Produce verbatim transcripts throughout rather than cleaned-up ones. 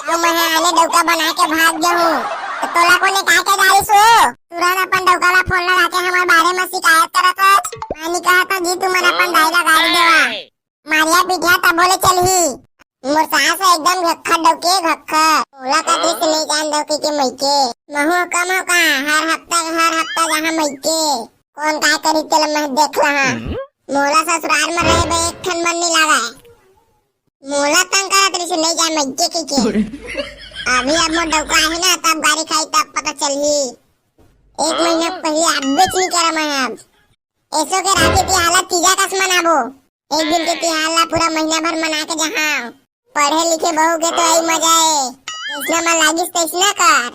अउ मैं आने डौका बना के भाग गे हूँ। त तोला कोने का के डारिस हो? तुरंत अपन डौका ला फोन लगा के हमर बारे म शिकायत करत हस। मैं नी कहत हँव जी, तुमन अपन दाई ला गारी देवा। मारिया पीटिया तभो ले चलही। मोर सास ह एकदम घक्खर डौकी, घक्खर। मोला कतिस नहीं जान डौकी के मइके। महू कम हो का? हर हफ्ता, हर हफ्ता जहाँ मइके। कोन काय करी तेला मैं देख लहा। मोला ससुराल म रहे बर एक ठन मन नहीं लागय। मोला तंग करत रहिस नहीं जाय मइके कहिके। अभी अब मोर डौका आही ना, तब गारी खाही, तब पता चलही। एक महीना पहले अब्बेच नहीं करा मैं अब। एसो के राखी तिहार ला तीजा कस मनाबो। एक दिन के तिहार ला पूरा महीना भर मना के जहाँ पढ़े लिखे बहू के तो आई मजा ए। जैसना मन लागिस तैसना कर।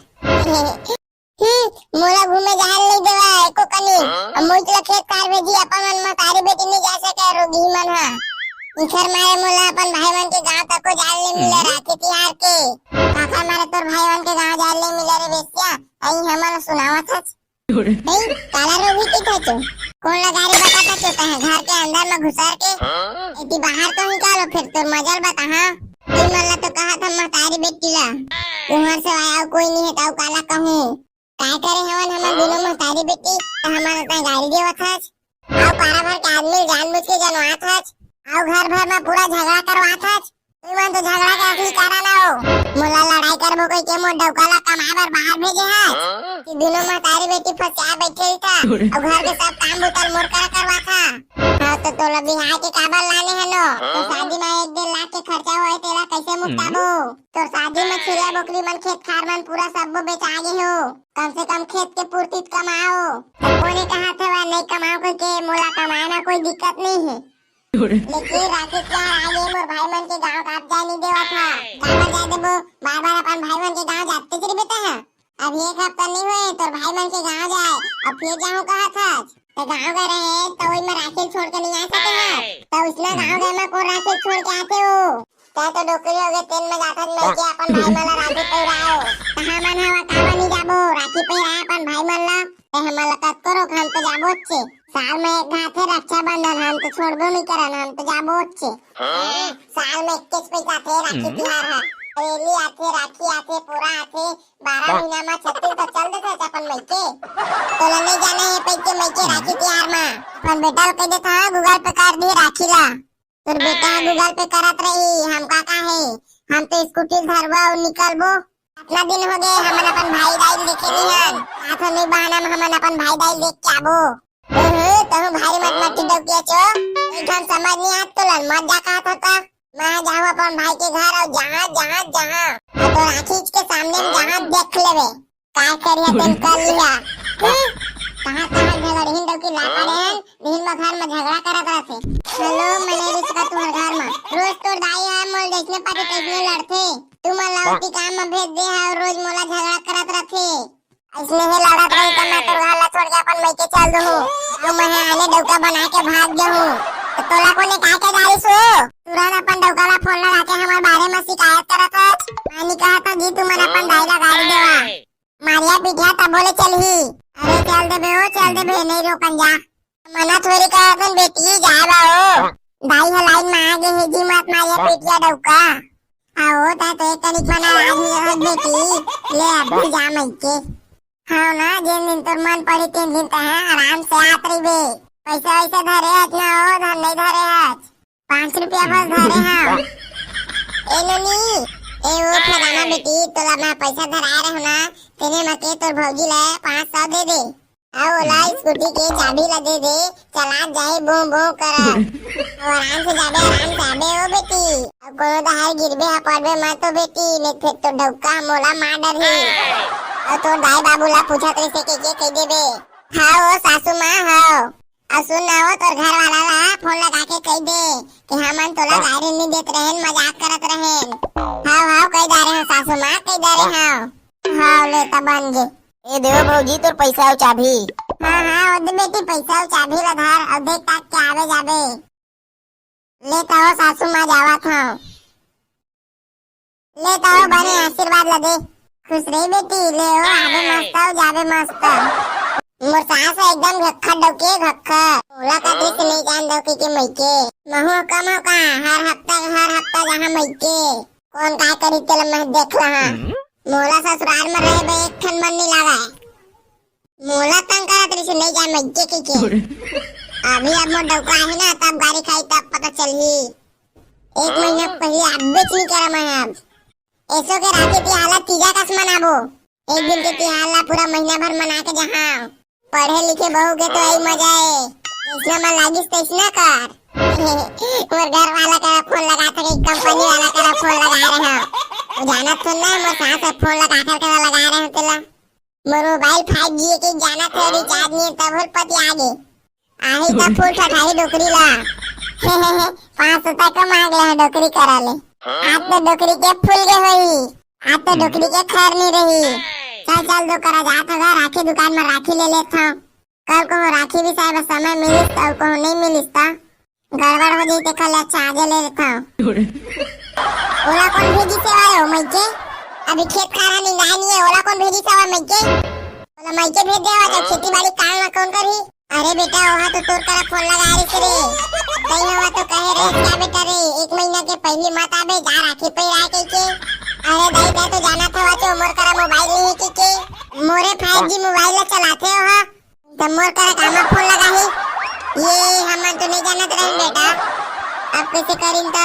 ही, मोला घूमे जाहल नहीं देवा एको कनी। अब मोहित ला खेत खार भेजी, अपन मन महतारी बेटी नहीं जा सके, रोगी मन हा। इखर मारे मोला अपन भाई मन के गांव तक को जाल नहीं मिले राखी तिहार के। काका मारे तोर भाई मन के गांव जाल नहीं मिले रे बेसिया, आई हमन सुनावत हस। नहीं, काला रोगी की था तू? कोन लगा रे बता था तू, तहे घर के अंदर में घुसर के? एती बाहर तो निकालो, फिर तोर मजल बता, हाँ? ई मन ला तो कहा था महतारी बेटी ला। तुम्हार से आया कोई नहीं है, ताऊ काला कहूँ। काय करे हवन हमन दुनो महतारी बेटी, त हमन उतना गारी देवत हस। अउ पारा भर के आदमी ल जानबूझ के जनवात हच। अउ घर भर म पूरा झगड़ा करवात हच। तुमन तो झगड़ा के असली कारण हो। मोला लड़ाई करबो कहिके मोर डौका ला कमाए बर बाहर भेजे हच। कि दुनो महतारी बेटी फसिया बैठे ही था। अउ घर के सब काम बुता ल मोर करा करवात हा। हाँ तो तोला बिहार के काबर लाने हनो? तो शादी म एक डेढ़ लाख के खर्चा होए तेला कैसे मुपटाबो? तोर शादी म छेरिया बोकरी मन खेत खार मन पूरा सब्बो बेचा गे हो। कम से कम खेत के पूर्ति त कमाओ। त कोने कहा थे वह नहीं कमाओ कहिके मोला कमाए म कोई दिक्कत नहीं है। लेकिन राखी तिहार आगे मोर भाई मन के गांव का आप जाए नहीं देवा था। काबर जाए देबो? बार बार अपन भाई मन के गांव जाते चली बेटा है। अब एक हफ्ता नहीं हुए तोर भाई मन के गांव जाए, अब फिर जाऊं कहा था। त गांव गए रहे त वही में राखी छोड़ के नहीं आ सके है। त उसने गांव गए में कौन राखी छोड़ के आते हो? तै तो डोकरी हो गए, तेन में जाथन मिलके अपन भाई मन ला राखी पहिराओ। त हमन हवा काबर नहीं जाबो राखी पहिराए अपन भाई मन ला? ते हमन ला कतको रोक, हम तो जाबो चे। साल में एक घात है रक्षाबंधन, हम तो छोड़बो नहीं करन, हम तो जाबो चे। साल में इक्कीस पैसा थे राखी तिहार है। रेली आथे, राखी आथे, पोरा आथे, बारह महीना में छत्तीस तो चल देथे अपन मइके। तोला नहीं जाना है पैके मइके राखी तिहार में। अपन बेटा ल कह देता है Google Pay कर दी राखी ला। तोर बेटा ह Google Pay करत रही, हम का काहे? हम तो स्कूटी धरबो अउ निकलबो। अतना दिन हो गए, हमन अपन भाई दाई ल देखे नहीं हन। साथ में बहाना में हमन अपन भाई दाई ल देख के आबो। ओहो, तहु भारी मत मती डौकिया चो। एक हम समझ नहीं आत तोला, मत जा कहा था का? मैं जाहूं अपन भाई के घर अउ जहाँ, जहाँ, जहाँ। अउ तो राखी के सामने में जहाँ देख लेवे। काय करिया तेन कर लिया। हैं? कहाँ, कहाँ झगड़हीन डौकी ला पड़े हन, दिन में घर में झगड़ा करत रहथे। हेलो, मने रिश्ता तुम्हार घर में। रोज तोर दाई है, मोल जैसने पाटी तैसने लड़थे। तू मन ला ओती काम में भेज दे है और रोज मोला झगड़ा करत रहथे। ऐसने ही लड़त रही त मैं तोर घर ला छोड़ के अपन मइके चल दूँ। अउ मैं आने डौका बना के भाग गे हूँ। त तोला कोने काय के डारिस हो? तुरंत अपन डौका ला फोन लगा के हमर बारे में शिकायत करत हच। मैं नी कहत हूँ जी, तुमन अपन दाई ला गारी देवा। मारिया पीटिया तभो ले चलही। अरे चल देबे ओ, चल देबे, नहीं रोकन जा। मना थोड़ी करत हन बेटी, जाए बा ओ। दाई ह लाइन में आ गे हे जी, मत मारिया पीटिया डौका। हाँ ओ, तै तो एक तनिक मना राज हो जात बेटी। ले अभी जा मइके। हाँ ना, जेन दिन तोर मन पड़ी तेन दिन तै आराम से आत रहिबे। पैसा वैसा धरे हच ना ओ, धन नहीं धरे हच। पाँच रुपया बस धरे हव। ए नोनी, ए ओ फलाना बेटी, तोला मैं पैसा धराए रहूं ना, तेने म के तोर भौजी ला पाँच सौ दे दे। अउ ओला स्कूटी के चाबी ला दे दे, चलात जाही बों बों करत। अउ आराम से जाबे, आराम से आबे ओ बेटी। अउ कोनो दहार गिरबे ह पड़बे मत ओ बेटी, नहीं फेर तो डौका मोला मार डरही। अउ तोर दाई बाबू ला पूछत रहिसे के, के कह देबे। हाँ ओ सासू माँ, हाँ। अउ सुन ना ओ, तोर घर वाला ला फोन लगा के कह दे कि हमन तोला गारी नहीं देत रहेन, मजाक करत रहेन। हाव, हाव, कह डारे हव सासू माँ, कह डारे हव। हाव, ले त बन गे। ए देव भौजी, तोर पैसा अउ चाबी। हाँ, हाँ, ओ दे बेटी, पैसा अउ चाबी ला धर, अउ देख ताक के आवे जाबे। ले त ओ सासू माँ, जावत हव। ले त ओ बने आशीर्वाद ला दे। खुश रही बेटी, ले ओ आबे मस्त अउ जाबे मस्त। मोर सास ह एकदम घक्खर डौके घक्खर। ओला कभी से नहीं जान डौके के मइके। महू कम हो का, हर हफ्ता, हर हफ्ता जहाँ मइके। कोन काय करी तेला मैं देख लहा। मोला ससुराल में रहे बर एक ठन मन नहीं लागे। मोला तंग करत रहिस, नहीं जाए मइके कहिके। अभी अब मोर डौका आही ना, तब गारी खाही, तब पता चलही। एक महीना पहले अब्बेच नहीं करा मैं अब। एसो के राखी तिहार ला तीजा कस मनाबो। एक दिन के तिहार ला पूरा महीना भर मना के जहाँ। पढ़े लिखे बहू के तो यही मजा है, जैसना मन लागिस तैसना कर। मोर घर वाला करा फोन लगा था कि कंपनी वाला करा फोन लगा रहे हो। वो जाना थोड़ा ना, मोर सास है फोन लगा कर करा लगा रहे हो तेला। मोर मोबाइल फाइव जी के जाना था, रिचार्ज नहीं है, तब होल पति आगे। आही तब फूल ठठाही डोकरी ला। पाँच सौ तक मांग ले डोकरी करा ले। आज तो डोकरी के फूल गे होई। आज तो डोकरी के खैर नहीं रही। चल चल दो करा जात होगा, राखी दुकान में राखी ले लेत हूँ। कल को राखी भी साहब समय मिलिस तो कल को नहीं मिलिस तो गड़बड़ हो जाई, तेखर ले अच्छा आजे ले लेत हूँ। ओला कौन भेजी सेवा हो मइके? अभी खेत खार निंदाए नहीं है, ओला कौन भेजी सेवा मइके? ओला मइके भेज देवा तो खेती बाड़ी काम में कौन करी? अरे बेटा, ओहा तो तोर करा फोन लगा रही रे। तई हवा तो कहे रे, क्या बेटा रे, एक महीना के पहली मत आबे, जा राखी पे आए कह के। अरे दाई, मैं तो जाना था वाचो, मोर करा मोबाइल नहीं है कह के। मोरे फाइव जी मोबाइल ला चलाथे ओहा। त मोर करा कामा फोन लगाही? ये हमन तो नहीं जानत रहे बेटा। अब कैसे करिन त?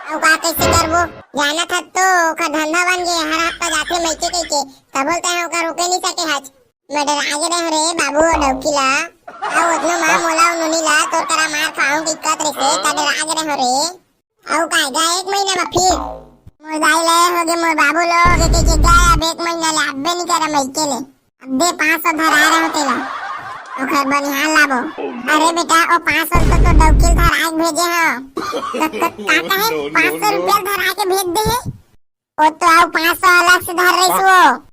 अब का कैसे करबो? जाना था तो ओकर धंधा बन गए, हर हफ्ता जाथे मइके कह के। तब बोलते हैं ओकर रुके नहीं सके हज। मैं डरा गे रहे रे बाबू, डौकी ला। आओ उतनो मार मोला नोनी ला, तोर करा मार खाऊं दिक्कत रहिसे, त डरा गे रहे रे। अउ काय गा एक महीना में फिर? मोर दाई ले होगे, मोर बाबू लो होगे, के, के गा अब एक महीना ले अब्बे नहीं करा मइके ले। अब्बे पाँच सौ धरा रहे तेला। ओखर बनिहार लाबो। अरे बेटा, ओ पाँच सौ तो, तो डौकी ल धरा के भेजे हो। क-, क-, का कहे? पाँच सौ रुपया धरा के भेज दे। ओ तो अउ पाँच सौ अलग से धर रही वो।